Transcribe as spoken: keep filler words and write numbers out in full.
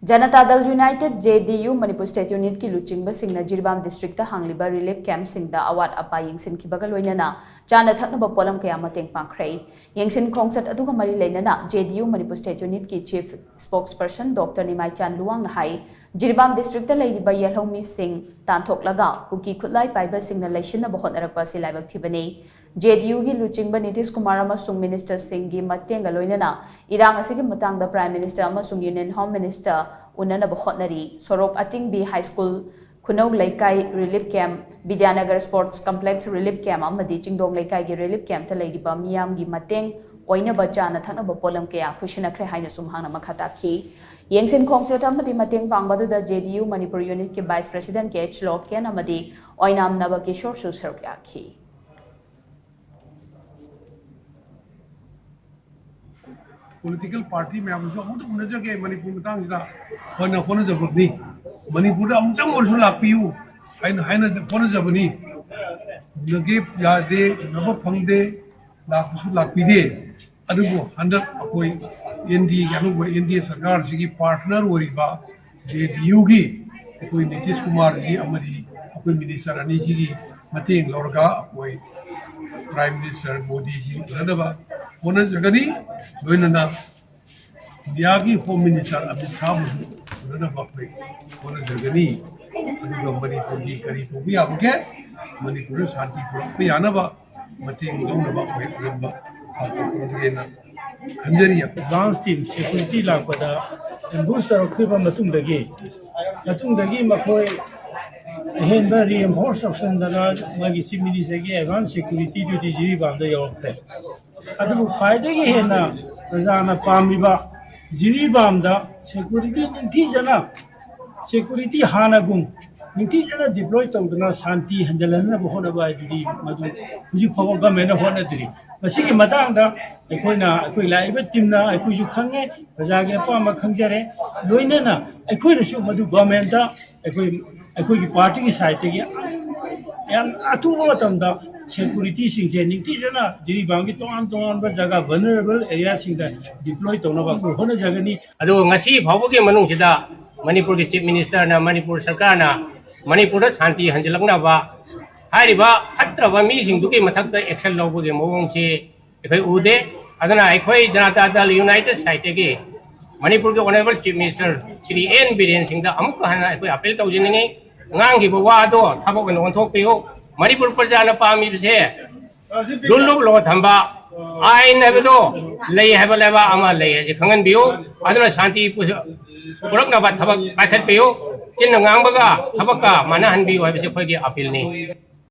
Janata Dal united, J D U, Manipur state ꯌꯨꯅꯤꯠꯀꯤ ꯂꯨꯆꯤꯡꯕꯁꯤꯡꯅ Jiribam district ꯍꯥꯡꯂꯤꯕ ꯔꯤꯂꯤꯐ ꯀꯦꯝꯞꯁꯤꯡꯗ ꯑꯋꯥꯠ ꯑꯄꯥ ꯌꯦꯡꯁꯤꯟꯈꯤꯕꯒ ꯂꯣꯏꯅꯅ ꯆꯥꯅ ꯊꯛꯅꯕ ꯄꯣꯠꯂꯝ ꯀꯌꯥ ꯃꯇꯦꯡ ꯄꯥꯡꯈ꯭ꯔꯦ꯫ ꯌꯦꯡꯁꯤꯟ ꯈꯣꯡꯆꯠ ꯑꯗꯨꯒ ꯃꯔꯤ ꯂꯩꯅꯅ J D U Manipur state ꯌꯨꯅꯤꯠꯀꯤ ꯆꯤꯐ ꯁ꯭ꯄꯣꯛꯁꯄꯔꯁꯟ ꯗꯣꯛꯇꯔ ꯅꯤꯃꯥꯏꯆꯥꯟ ꯂꯨꯋꯥꯡꯅ ꯍꯥꯏ, ꯖꯤꯔꯤꯕꯥꯝ ꯗꯤꯁꯇ꯭ꯔꯤꯛꯇ ꯂꯩꯔꯤꯕ ꯌꯦꯜꯍꯧꯃꯤꯁꯤꯡ ꯇꯥꯟꯊꯣꯛꯂꯒ ꯀꯨꯀꯤ ꯈꯨꯠꯂꯥꯏ ꯄꯥꯏꯕꯁꯤꯡꯅ ꯂꯩꯁꯤꯟꯅꯕ ꯍꯣꯠꯅꯔꯛꯄ ꯑꯁꯤ ꯂꯥꯏꯕꯛ ꯊꯤꯕꯅꯤ꯫ ꯖꯦ ꯗꯤ ꯌꯨꯒꯤ ꯂꯨꯆꯤꯡꯕ ꯅꯤꯇꯤꯁ ꯀꯨꯃꯥꯔ ꯑꯃꯁꯨꯡ ꯃꯤꯅꯤꯁꯇꯔꯁꯤꯡꯒꯤ ꯃꯇꯦꯡꯒ ꯂꯣꯏꯅꯅ ꯏꯔꯥꯡ ꯑꯁꯤꯒꯤ ꯃꯇꯥꯡꯗ ꯄ꯭ꯔꯥꯏꯝ ꯃꯤꯅꯤꯁꯇꯔ ꯑꯃꯁꯨꯡ ꯌꯨꯅꯤꯌꯟ ꯍꯣꯝ ꯃꯤꯅꯤꯁꯇꯔ ꯎꯅꯅꯕ ꯍꯣꯠꯅꯔꯤ꯫ ꯁꯣꯔꯣꯛ ꯑꯇꯤꯡꯕꯤ ꯍꯥꯏ ꯁ꯭ꯀꯨꯜ, ꯈꯨꯅꯧ ꯂꯩꯀꯥꯏ relief camp, Bidyanagar sports complex relief camp ꯑꯃꯗꯤ ꯆꯤꯡꯗꯣꯡ ꯂꯩꯀꯥꯏꯒꯤ ꯔꯤꯂꯤꯐ ꯀꯦꯝꯞꯇ ꯂꯩꯔꯤꯕ ꯃꯤꯌꯥꯝꯒꯤ ꯃꯇꯦꯡ ꯑꯣꯏꯅꯕ ꯆꯥꯅ ꯊꯛꯅꯕ ꯄꯣꯠꯂꯝ ꯀꯌꯥ ꯈꯨꯠꯁꯤꯟꯅꯈ꯭ꯔꯦ ꯍꯥꯏꯅꯁꯨ ꯃꯍꯥꯛꯅ ꯃꯈꯥ ꯇꯥꯈꯤ꯫ ꯌꯦꯡꯁꯤꯟ ꯈꯣꯡꯆꯠ ꯑꯃꯗꯤ ꯃꯇꯦꯡ ꯄꯥꯡꯕ ꯑꯗꯨꯗ J D U Manipur ꯌꯨꯅꯤꯠꯀꯤ vice president ꯀꯦ ꯑꯩꯆ ꯂꯣꯀꯦꯟ ꯑꯃꯗꯤ ꯑꯣꯏꯅꯥꯝ ꯅꯕ ꯀꯤꯁꯣꯔꯁꯨ ꯁꯔꯨꯛ ꯌꯥꯈꯤ꯫ ꯄꯣꯂꯤꯇꯤꯀꯦꯜ ꯄꯥꯔꯇꯤ ꯃꯌꯥꯝꯁꯨ ꯑꯃꯨꯛꯇ ꯎꯅꯖꯒꯦ ꯃꯅꯤꯄꯨꯔ ꯃꯇꯥꯡꯁꯤꯗ꯫ ꯐꯅ ꯍꯣꯠꯅꯖꯕꯅꯤ꯫ ꯃꯅꯤꯄꯨꯔꯗ ꯑꯃꯨꯛꯇꯪ ꯑꯣꯏꯔꯁꯨ ꯂꯥꯛꯄꯤꯌꯨ ꯍꯥꯏꯅ ꯍꯥꯏꯅ ꯍꯣꯠꯅꯖꯕꯅꯤ꯫ ꯎꯅꯒꯦ ꯌꯥꯗꯦ, ꯎꯅꯕ ꯐꯪꯗꯦ, ꯂꯥꯛꯄꯁꯨ ꯂꯥꯛꯄꯤꯗꯦ꯫ ꯑꯗꯨꯕꯨ ꯍꯟꯗꯛ ꯑꯩꯈꯣꯏ ꯑꯦꯟ ꯗꯤ ꯑꯦꯒꯤ ꯑꯅꯧꯕ ꯑꯦꯟ ꯗꯤ ꯑꯦ ꯁꯔꯀꯥꯔꯁꯤꯒꯤ ꯄꯥꯔꯠꯅꯔ ꯑꯣꯏꯔꯤꯕ ꯖꯦ ꯗꯤ ꯌꯨꯒꯤ ꯑꯩꯈꯣꯏ ꯅꯤꯇꯤꯁ ꯀꯨꯃꯥꯔꯖꯤ ꯑꯃꯗꯤ ꯑꯩꯈꯣꯏ ꯃꯤꯅꯤꯁꯇꯔ ꯑꯅꯤꯁꯤꯒꯤ ꯃꯇꯦꯡ ꯂꯧꯔꯒ ꯑꯩꯈꯣꯏ ꯄ꯭ꯔꯥꯏꯝ ꯃꯤꯅꯤꯁꯇꯔ ꯃꯣꯗꯤꯖꯤ ꯎꯅꯅꯕ ꯍꯣꯠꯅꯖꯒꯅꯤ꯫ ꯂꯣꯏꯅꯅ ꯏꯟꯗꯤꯌꯥꯒꯤ ꯍꯣꯝ ꯃꯤꯅꯤꯁꯇꯔ ꯑꯃꯤꯠ ꯁꯥꯍꯕꯨꯁꯨ ꯎꯅꯅꯕ ꯑꯩꯈꯣꯏ ꯍꯣꯠꯅꯖꯒꯅꯤ꯫ ꯑꯗꯨꯒ ꯃꯅꯤꯄꯨꯔꯒꯤ ꯀꯔꯤ ꯇꯧꯕ ꯌꯥꯕꯒꯦ, ꯃꯅꯤꯄꯨꯔꯗ ꯁꯥꯟꯇꯤ ꯄꯨꯔꯛꯄ ꯌꯥꯅꯕ ꯃꯇꯦꯡ ꯂꯧꯅꯕ ꯑꯩꯈꯣꯏ ꯑꯉꯝꯕ ꯊꯥꯛꯇ ꯍꯣꯠꯅꯒꯦꯅ ꯈꯟꯖꯔꯤ꯫ ꯑꯦꯗꯚꯥꯟꯁ ꯇꯤꯝ ꯁꯦꯀ꯭ꯌꯨꯔꯤꯇꯤ ꯂꯥꯛꯄꯗ ꯑꯦꯝꯕꯨꯁ ꯇꯧꯔꯛꯈꯤꯕ ꯃꯇꯨꯡꯗꯒꯤ, ꯃꯇꯨꯡꯗꯒꯤ ꯃꯈꯣꯏ ꯑꯍꯦꯟꯕ ꯔꯤꯑꯦꯟꯐꯣꯔꯁ ꯇꯧꯁꯟꯗꯅ ꯃꯥꯒꯤ ꯆꯤꯐ ꯃꯤꯅꯤꯁꯇꯔꯒꯤ ꯑꯦꯗꯚꯥꯟꯁ ꯁꯦꯀ꯭ꯌꯨꯔꯤꯇꯤꯗꯨꯗꯤ ꯖꯤꯔꯤꯕꯥꯝꯗ ꯌꯧꯔꯛꯈ꯭ꯔꯦ꯫ ꯑꯗꯨꯕꯨ ꯈ꯭ꯋꯥꯏꯗꯒꯤ ꯍꯦꯟꯅ ꯄ꯭ꯔꯖꯥꯅ ꯄꯥꯝꯂꯤꯕ ꯖꯤꯔꯤꯕꯥꯝꯗ ꯁꯦꯀ꯭ꯌꯨꯔꯤꯇꯤ ꯅꯤꯡꯊꯤꯖꯅ, ꯁꯦꯀ꯭ꯌꯨꯔꯤꯇꯤ ꯍꯥꯟꯅꯒꯨꯝ ꯅꯤꯡꯊꯤꯖꯅ ꯗꯤꯄ꯭ꯂꯣꯏ ꯇꯧꯗꯨꯅ ꯁꯥꯟꯇꯤ ꯍꯟꯖꯤꯜꯍꯟꯅꯕ ꯍꯣꯠꯅꯕ ꯍꯥꯏꯗꯨꯗꯤ ꯃꯗꯨ ꯍꯧꯖꯤꯛ ꯐꯥꯎꯕ ꯒꯃꯦꯟꯅ ꯍꯣꯠꯅꯗ꯭ꯔꯤ꯫ ꯃꯁꯤꯒꯤ ꯃꯇꯥꯡꯗ ꯑꯩꯈꯣꯏꯅ, ꯑꯩꯈꯣꯏ ꯂꯥꯛꯏꯕ ꯇꯤꯝꯅ ꯑꯩꯈꯣꯏꯁꯨ ꯈꯪꯉꯦ, ꯄ꯭ꯔꯖꯥꯒꯤ ꯑꯄꯥꯝꯕ ꯈꯪꯖꯔꯦ, ꯂꯣꯏꯅꯅ ꯑꯩꯈꯣꯏꯅꯁꯨ ꯃꯗꯨ ꯒꯣꯔꯃꯦꯟꯗ ꯑꯩꯈꯣꯏ, ꯑꯩꯈꯣꯏꯒꯤ ꯄꯥꯔꯇꯤꯒꯤ ꯁꯥꯏꯠꯇꯒꯤ ꯌꯥꯝ ꯑꯊꯨꯕ ꯃꯇꯝꯗ ꯁꯦꯀ꯭ꯌꯨꯔꯤꯇꯤꯁꯤꯡꯁꯦ ꯅꯤꯡꯊꯤꯖꯅ ꯖꯤꯔꯤꯕꯥꯝꯒꯤ ꯇꯣꯉꯥꯟ ꯇꯣꯉꯥꯟꯕ ꯖꯒꯥ, ꯚꯜꯅꯔꯦꯕꯜ ꯑꯦꯔꯤꯌꯥꯁꯤꯡꯗ ꯗꯤꯄ꯭ꯂꯣꯏ ꯇꯧꯅꯕ ꯑꯩꯈꯣꯏ ꯍꯣꯠꯅꯖꯒꯅꯤ꯫ ꯑꯗꯨꯕꯨ ꯉꯁꯤ ꯐꯥꯎꯕꯒꯤ ꯃꯅꯨꯡꯁꯤꯗ ꯃꯅꯤꯄꯨꯔꯒꯤ ꯆꯤꯐ ꯃꯤꯅꯤꯁꯇꯔꯅ, ꯃꯅꯤꯄꯨꯔ ꯁꯔꯀꯥꯔꯅ ꯃꯅꯤꯄꯨꯔꯗ ꯁꯥꯟꯇꯤ ꯍꯟꯖꯤꯜꯂꯛꯅꯕ ꯍꯥꯏꯔꯤꯕ ꯐꯠꯇ꯭ꯔꯕ ꯃꯤꯁꯤꯡꯗꯨꯒꯤ ꯃꯊꯛꯇ ꯑꯦꯛꯁꯟ ꯂꯧꯕꯒꯤ ꯃꯑꯣꯡꯁꯤ ꯑꯩꯈꯣꯏ ꯎꯗꯦ꯫ ꯑꯗꯨꯅ ꯑꯩꯈꯣꯏ ꯖꯅꯇꯥ ꯗꯜ ꯌꯨꯅꯥꯏꯇꯦꯗ ꯁꯥꯏꯠꯇꯒꯤ ꯃꯅꯤꯄꯨꯔꯒꯤ honourable chief minister Shri N Biren ꯁꯤꯡꯗ ꯑꯃꯨꯛꯀ ꯍꯟꯅ ꯑꯩꯈꯣꯏ ꯑꯄꯤꯜ ꯇꯧꯖꯅꯤꯡꯉꯤ꯫ ꯉꯥꯡꯈꯤꯕ ꯋꯥꯗꯣ ꯊꯕꯛ ꯑꯣꯏꯅ ꯑꯣꯟꯊꯣꯛꯄꯤꯌꯨ꯫ ꯃꯅꯤꯄꯨꯔ ꯄ꯭ꯔꯖꯥꯅ ꯄꯥꯝꯃꯤꯕꯁꯦ ꯂꯨꯜ ꯂꯨꯞ ꯂꯣ ꯊꯝꯕ, ꯑꯥꯏꯟ ꯍꯥꯏꯕꯗꯣ ꯂꯩ ꯍꯥꯏꯕ ꯂꯩꯕꯥꯛ ꯑꯃ ꯂꯩ ꯍꯥꯏꯁꯦ ꯈꯪꯍꯟꯕꯤꯌꯨ꯫ ꯑꯗꯨꯅ ꯁꯥꯟꯇꯤ ꯄꯨ-, ꯄꯨꯔꯛꯅꯕ ꯊꯕꯛ ꯄꯥꯏꯈꯠꯄꯤꯌꯨ꯫ ꯆꯤꯟꯅ ꯉꯥꯡꯕꯒ ꯊꯕꯛꯀ ꯃꯥꯟꯅꯍꯟꯕꯤꯌꯨ ꯍꯥꯏꯕꯁꯤ ꯑꯩꯈꯣꯏꯒꯤ ꯑꯄꯤꯜꯅꯤ꯫